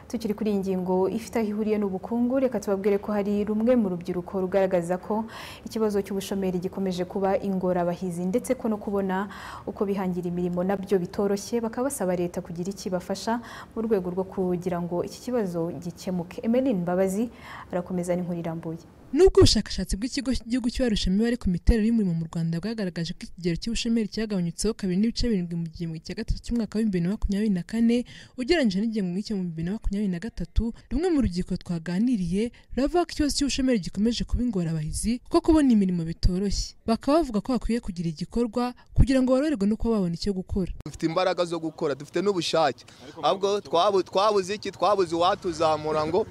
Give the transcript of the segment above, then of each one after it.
Tukiri kuri iyi ngingo ifite aho ihuriye n'ubukungu, reka tubabwire ko hari rumwe mu rubyiruko rugaragaza ko ikibazo cy'ubushomeri gikomeje kuba ingorabahizi, ndetse ko no kubona uko bihangira imirimo nabyo bitoroshye, bakaba basaba leta kugira ikibafasha mu rwego rwo kugira ngo iki kibazo gikemuke. Emeline Mbabazi arakomeza n'inkuru irambuye. Nubwo ubushakashatsi bw'ikigo cy'igihugu cy'ibarurishamibare ku miterere y'umurimo mu Rwanda bwagaragaje ko ikigero cy'ubushomeri cyagabanyutseho 2.7 mu gihembwe cya gatatu cy'umwaka wa 2024 ugereranyije n'igihembwe cyo mu 2023, rumwe mu rubyiruko twaganiriye ruravuga ko ikibazo cy'ubushomeri gikomeje kuba ingorabahizi kuko kubona imirimo bitoroshye, bakaba bavuga ko bakwiye kugira igikorwa kugira ngo boroherwe no kuba babona icyo gukora. Dufite imbaraga zo gukora, dufite n'ubushake, ahubwo twabuze iki? Twabuze uwatuzamura ngo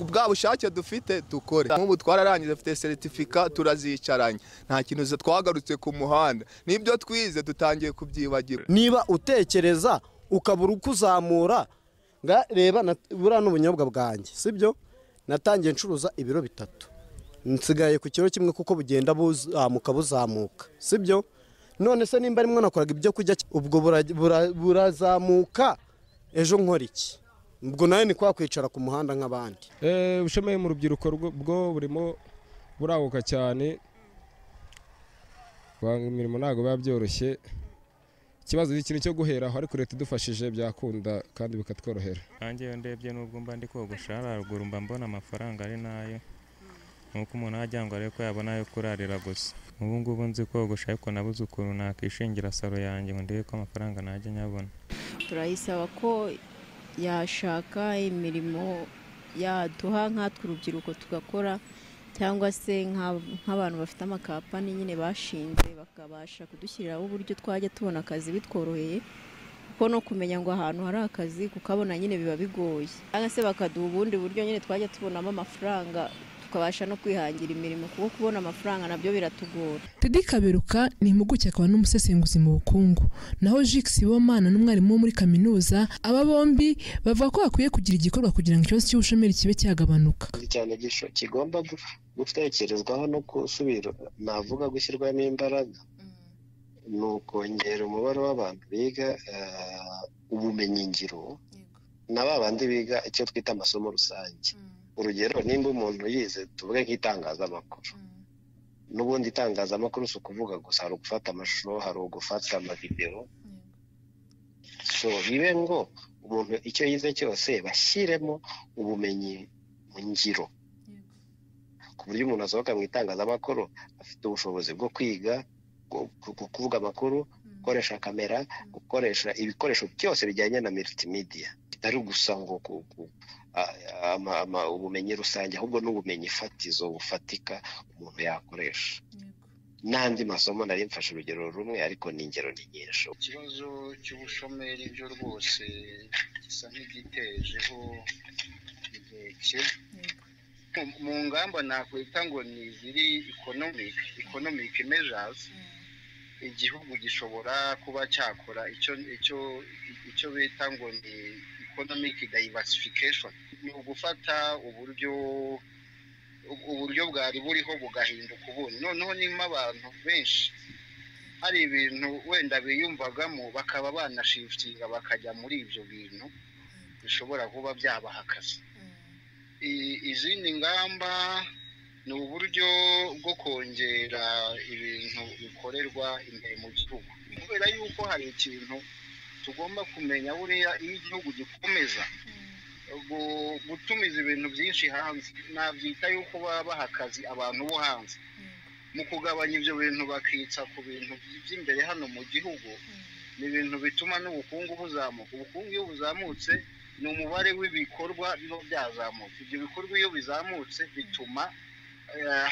bwa bushake dufite dukore. Nk'ubu twararangiza, dufite certificat, turazicaranye, nta kintu, twagarutse ku muhanda, n'ibyo twize dutangiye kubyibagirwa. Niba utekereza ukabura uko uzamura, reba buriya n'ubunyobwa bwanjye, sibyo? Natangiye ncuruza ibiro 3, nsigaye ku kiro 1 kuko bugenda buzamuka buzamuka, sibyo? None se nimba rimwe nakoraga ibyo kurya, ubwo burazamuka, ejo nkora iki? Ubwo nawe ni kwa kwicara ku muhanda nk'abandi. Ubushomeri mu rubyiruko bwo burimo buraguka cyane. Guhanga imirimo ntabwo biba byoroshye. Ikibazo ni ikintu cyo guheraho, ariko leta idufashije byakunda kandi bikatworohera. Nanjye iyo ndebye, nubwo mba ndi kogosha hariya haruguru, mba mbona amafaranga ari nayo, nuko umuntu ajya ngo arebe ko yabona ayo kurarira gusa. Ubu ngubu nzi kogosha, ariko nabuze ukuntu nakishingira salon yanjye ngo ndebe ko amafaranga najya nyabona. Turayisaba ko yashaka imirimo yaduha nkatwe urubyiruko tugakora, cyangwa se nk'abantu bafite amakampani nyine bashinze, bakabasha kudushyiriraho uburyo twajya tubona akazi bitworoheye, kuko no kumenya ngo ahantu hari akazi kukabona nyine biba bigoye, cyangwa se bakaduha ubundi buryo nyine twajya tubonamo amafaranga, tukabasha no kwihangira imirimo, kuko kubona amafaranga nabyo biratugora. Teddy Kaberuka ni impuguke akaba n'umusesenguzi mu bukungu, naho Jacques Sibomana n'umwarimu wo muri kaminuza. Aba bombi bavuga ko hakwiye kugira igikorwa kugira ngo ikibazo cy'ubushomeri kibe cyagabanuka. Cyane kigomba gutekerezwaho no gusubira, navuga gushyirwamo imbaraga, ni ukongera umubare w'abantu biga ubumenyingiro na ba bandi biga icyo twita amasomo rusange. Urugero, nimba umuntu yize, tuvuge nk'itangazamakuru, n'ubundi itangazamakuru si ukuvuga gusa, hari ugufata amashusho, hari ugufata amavidewo. So bibe ngo umuntu icyo yize cyose bashyiremo ubumenyi mu ngiro, ku buryo umuntu asohoka mu itangazamakuru afite ubushobozi bwo kwiga kuvuga amakuru, gukoresha kamera, gukoresha ibikoresho byose bijyanye na multimedia, bitari gusa ngo ubumenyi rusange, ahubwo n'ubumenyi fatizo bufatika umuntu yakoresha n'andi masomo. Nari mfashe urugero rumwe, ariko ni ingero ni nyinshi. Ikibazo cy'ubushomeri byo rwose gisa nk'igitejeho inkeke. Mu ngamba nakwita ngo ni iziri economic measures, igihugu gishobora kuba cyakora icyo bita ngo ni economic diversification, ni ugufata uburyo bwari buriho bugahinduka ubundi. Noneho nimba abantu benshi hari ibintu wenda biyumvagamo, bakaba banashiftinga bakajya muri ibyo bintu bishobora kuba byabaha akazi. Izindi ngamba ni uburyo bwo kongera ibintu bikorerwa imbere mu gihugu, kubera yuko hari ikintu tugomba kumenya: buriya iyo igihugu gikomeza gutumiza ibintu byinshi hanze, nabyita yuko baba baha akazi abantu bo hanze. Mu kugabanya ibyo bintu bakitsa ku bintu by'imbere hano mu gihugu, ni ibintu bituma n'ubukungu buzamuka. Ubukungu iyo buzamutse, ni umubare w'ibikorwa biba byazamutse. Ibyo bikorwa iyo bizamutse, bituma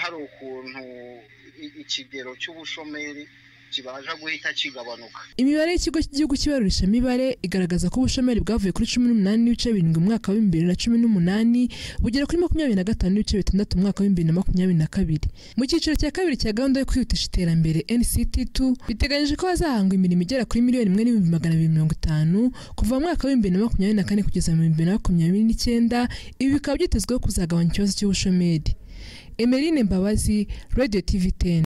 hari ukuntu ikigero cy'ubushomeri kibasha guhita kigabanuka. Imibare y'ikigo cy'igihugu cy'ibarurishamibare igaragaza ko ubushomeri bwavuye kuri 18.7 mu mwaka wa 2018, bugera kuri 25.6 mu mwaka wa 2022. Mu cyiciro cya kabiri cya gahunda yo kwihutisha iterambere NCT2, biteganyije ko hazahangwa imirimo igera kuri 1,250,000 kuva mu mwaka wa 2024 kugeza mu 2029. Ibi bikaba byitezweho kuzagabanya ikibazo cy'ubushomeri. Emeline Mbabazi, Radio TV 10.